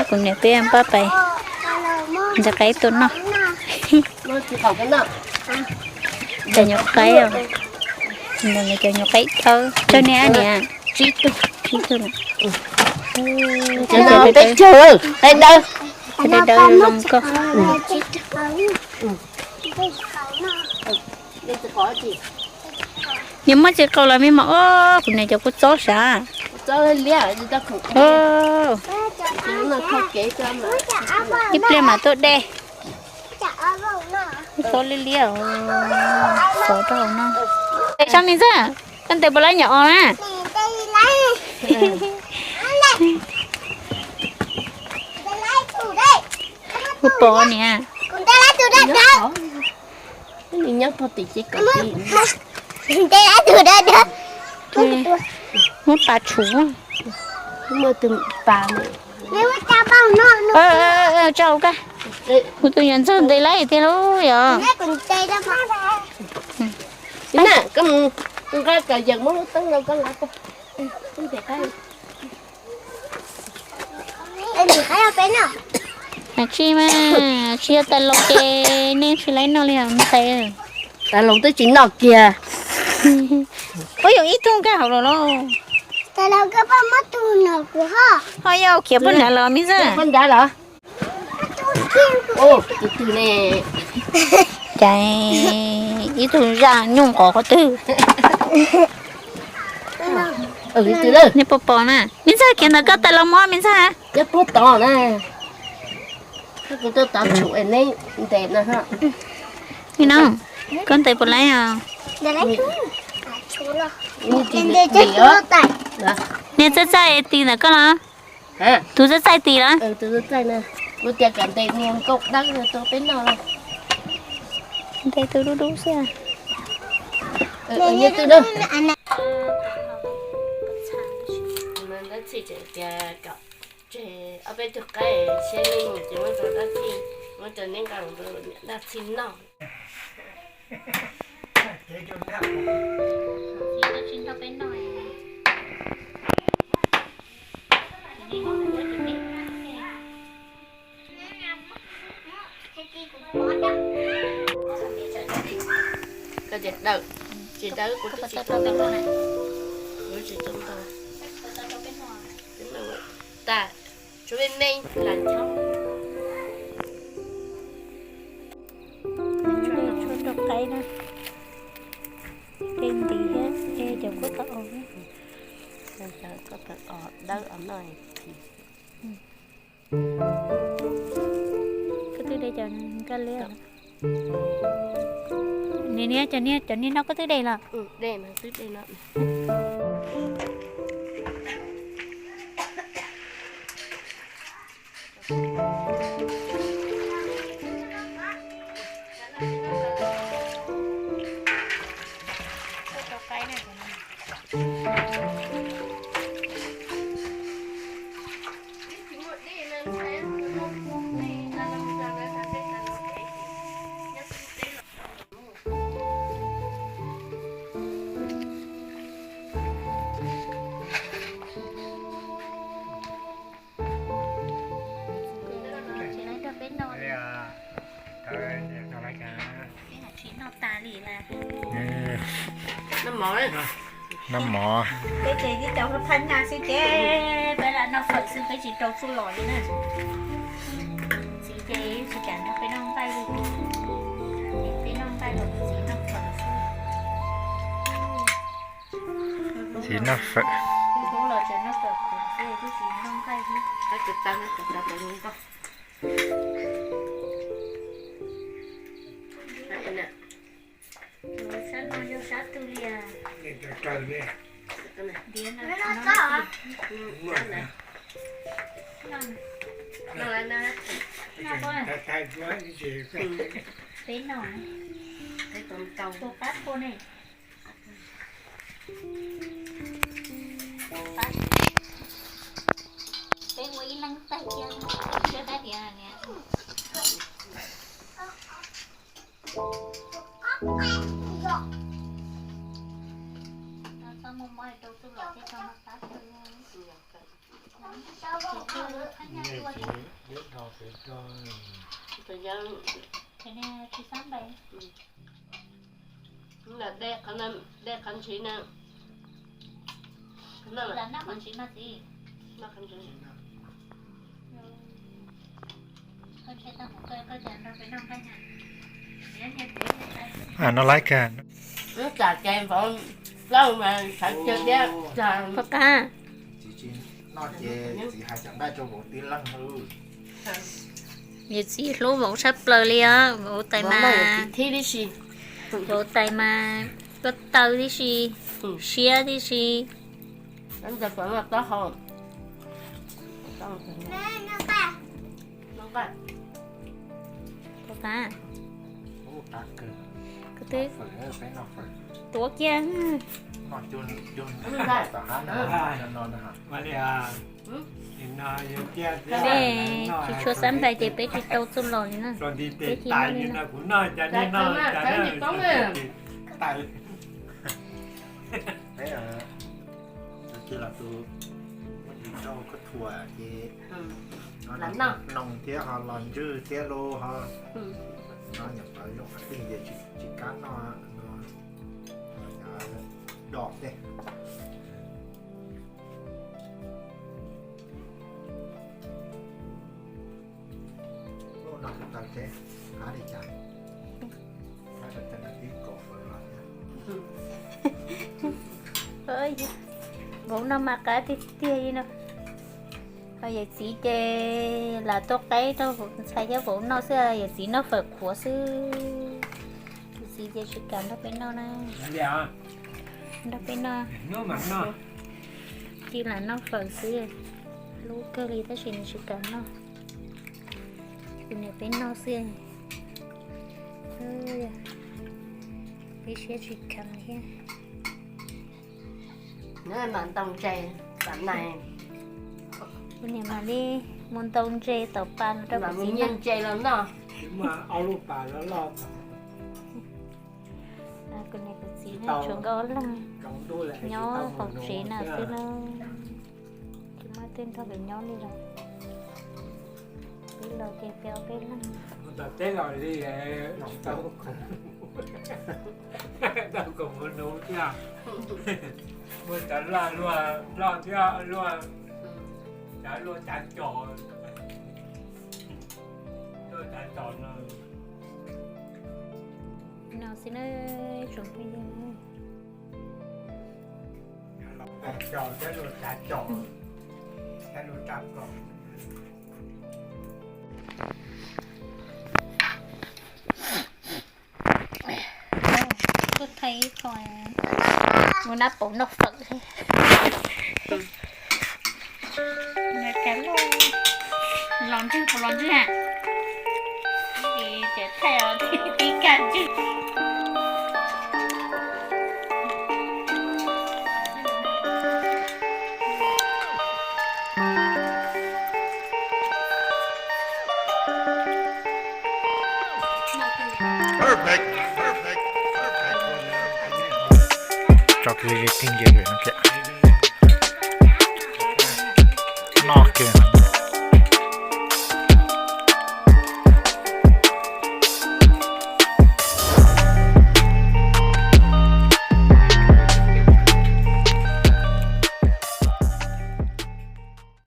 Kuv niam peb npaj pais ntxuav qaib tuaj noj. Cov nyuam qaib os, cov nyuam qaib dawb, tsawg niag niam? Tsib tug. Peb caug, qaib dawb. Qaib dawb zoo nkauj. Niam muab txiv qaub los me mos, kuv niam cov kuj txob sav. Ib pliag mam tuaj de. Txob liab liab, xov rau hauv no. Tes sab me ntxawg, koj ntes puas laib nyuam os na? Kuv pom niam. Muab pas tshuv. Tsa hauv koj. Kuv tus nyuam ntxawg ntes laib tiag lauj yog. Nqa kom yawg muab lub teeb rau koj nqa tuaj. Tsis mas, tsis yog tais laus ces nej tsis laib noj li os tais. Tais laus twb tsis noj kiag. Puas yog ib tug nkag hauv los los? Ho yog khiav poj niam los me ntxawg? Cas ib tug zaj nyuj nqos qhov twg? Nej puas pom na? Me ntxawg khiav ntawm koj tais laus muab me ntxawg. No, koj ntes puas laib os? Niag txaij txaij tis ntawm koj los? Tus txaij txaij tis los? Ntes tus dub dub xwb. Tseg ob peb tug qaib siab nej mus ces muab rau dab txi, muab rau neb nqa dab txi noj. Koj tias dawm, tsis dawm kuv twb tsis tau ntaus. Kuv tsis tau ntaus. Tas, tshuav me me lam chob. Tshuav rau qaib na. Tej ntiv thiab, cov kuj tau os. Cov kuj tau os, dawb os no. Koj twb de cov nkaj liab. Niam, niam, cov niag, cov niag no koj twb de los? Tsis laib nrog peb noj li. Peb tsis noj tas li las. Noj mov. Peb ces tib co phab nyaj xwb ces peb lam noj fawm xwb, peb tsis rau txuj lom li na. Txiv ces tsis kam nrog peb noj nqaij li. Peb noj nqaij los txiv noj fawm xwb. Txiv noj fawm. Hlub los tseem noj fawm kuv xwb, tsis noj nqaij li. Sab no yog sab twg li as? Ntiav no. Peb no. Tus qab pua ne. Peb ua ib leeg tag cia, cia tab tias niam. Txhob muaj mob rau txuj lom thiab rau noj qab xwb. No laiv kag. Pog qab, yawm txiv hlub vauv tshaj plaws li os. Vauv tais mas, vauv tais mas koj taw tib si, siab tib si. Pog qab, koj twb tuav kiag. Peb tsis tshua xab npais ces peb tsis tau txuj lom li na. Peb tsis noj li na. Peb tus rau koj thuam ces no noog thiab ho los ntswg thiab lauj ho. No nyuam qhuav zoo qhov twg ces tsis kam noj no, dom tej. Ua no kuv taw teb, qab li cas? Qab teb no tib kaum fawm los thiab. Vauv noj mas qab tiag tiag li no. Ho yawm txiv ces lam tuaj qaib rau ntxhais thiab vauv noj xwb, yawm txiv noj fawm qhuav xwb. Yawm txiv ces tsis kam nrog peb noj na. Nrog peb noj, cia lam noj fawm xwb. Hlub kawg li tab sis nws tsis kam noj. Kuv niam peb noj xwb. Peb siab tsis kam thiab. Kuv niam mam li mus ntaus ntses tom pas no rau kuv txiv noj. Kuv niam kuv txiv noj tshuav nkauj ob leeg nyob hauv tsev na xwb na. Tsis muaj tej nrog lawv nyob li lawm. Peb los ces peb ob peb leeg. Tau kom mus nug thiab. Muaj cov loj luaj, loj thiab luaj, cov luaj cav tsom, luaj cav tsom no. No xwb na, tsoom phooj ywg na. Cov luaj cav tsom thiab luaj tsav kom. Tuaj thaij ib qho, ua nab paus noj fawm li. Los ntswg puas los ntswg a? Ces thaij tib kag ntswg. Tso kiag li zes tig ntsia no kiag. Noj kiag.